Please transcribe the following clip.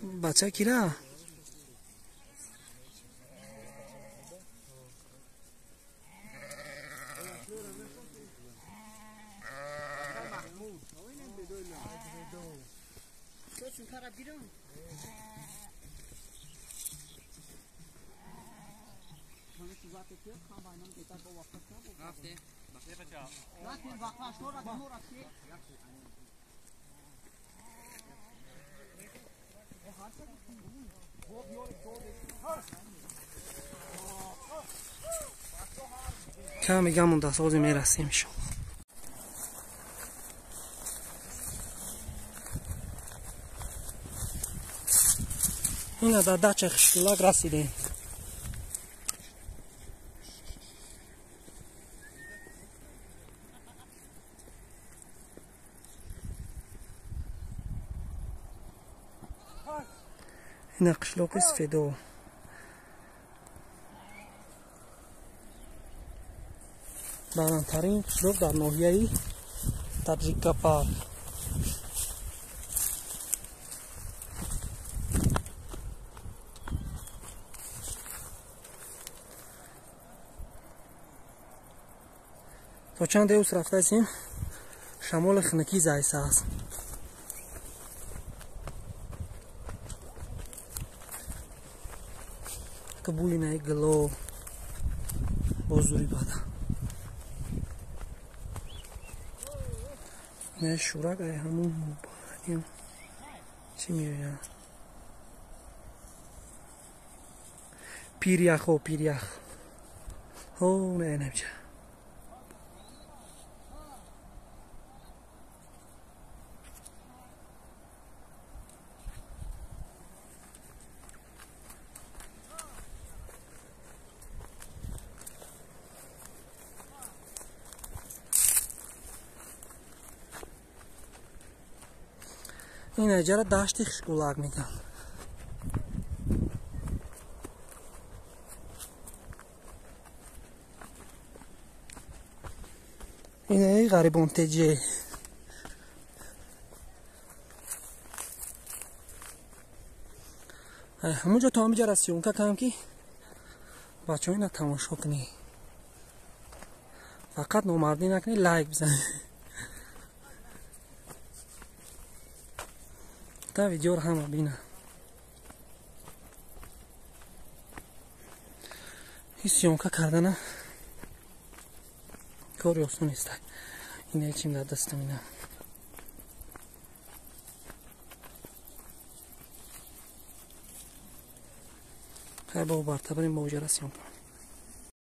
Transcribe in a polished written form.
Бача кира? Каме гамон дастҳози мерасем иншоалло. Ина дар дача хиштулак расидем. Ина қишлоқи Сфедо. Баландтарин қишлоқ дар ноҳияи Таҷикапар. То чанд деус рафтаистем, шамоли хунукӣ зайса аст. Ка бӯи наи гило бозури бада. Не шурак ай ҳамун чӣ меояд? Пиряхо, пирях. Ҳо, не намча. Ин аҷара дашти хишгулак мегӯянд. Инаи ғарибон теҷе. Ҳамунҷо то ҳамиҷара съёмка кардам, ки бачаҳо ина тамошо кунӣ. Фақат номардӣ накунӣ, лайк бизанӣ. Та видеоро ҳама бина. Ин съёмка кардана кори осон нест. Ина чим дар дастам ина. Хай бо бартабарим, бо уҷара съёмка.